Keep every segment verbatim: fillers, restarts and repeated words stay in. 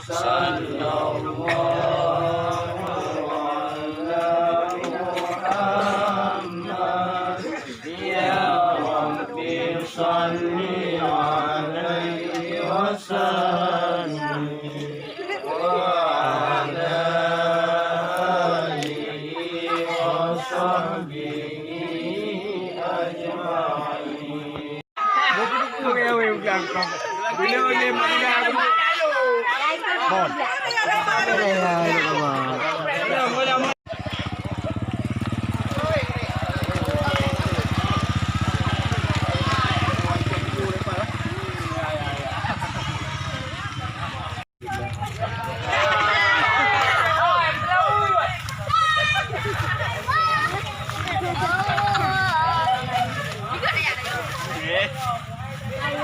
Sallallahu ala Muhammad, ya Rabbi, salli alaihi wa sallim, wa ala alihi wa sahbihi ajma'in.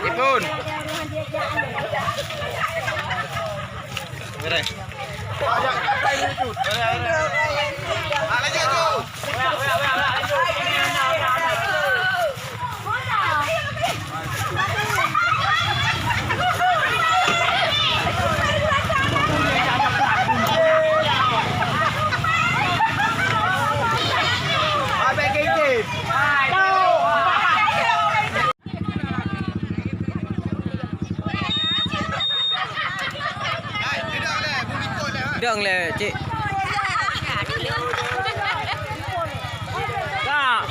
Ikun. Beres. Dong le, cik. Kak.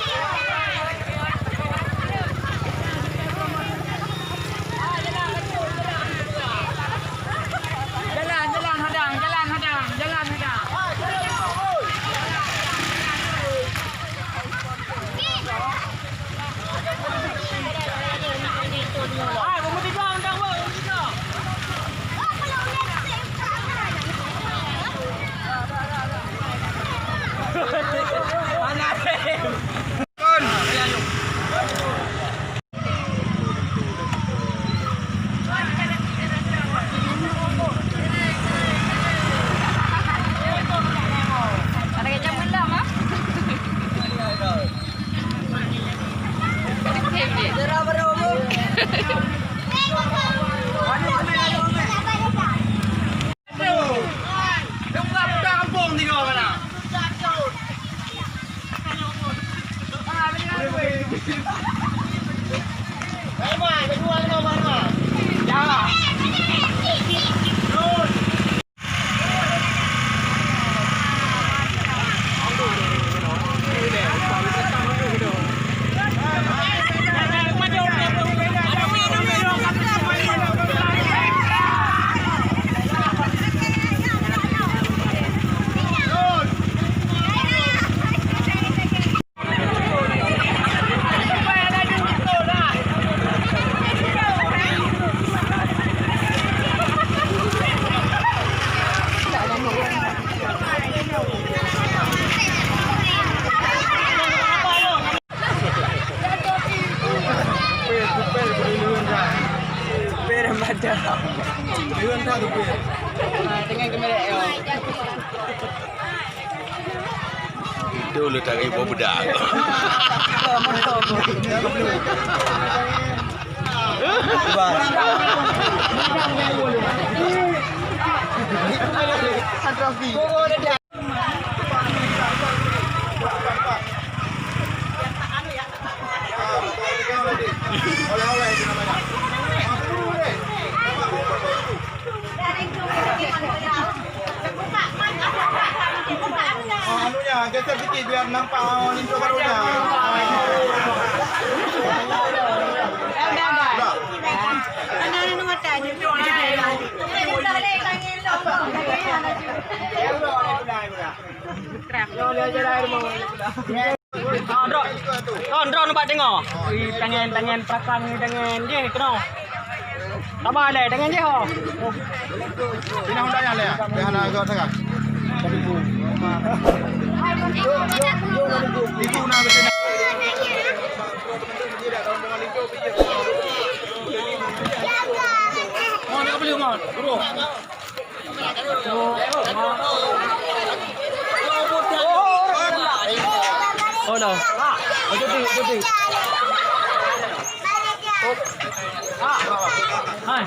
Jalan, jalan hadang, jalan hadang, jalan hadang. Itu lu tak ibu bedak. Anunya, geser sikit biar nampak, oh, linto barunya. Dah. Ah, drop. Kon, drop nampak tengok. Ih, tangan, tangan, perakang ni tangan. Jeh, kena. Sabar leh, tangan jeh, ho. Pindah Honda yang leh. Dah nak agak tengah. Itu nak betul. Mon, nak beli, Mon. Bro. Oh, no. Ah, cuti, cuti. Oh. Ah. Hai.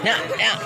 Nyak, nyak.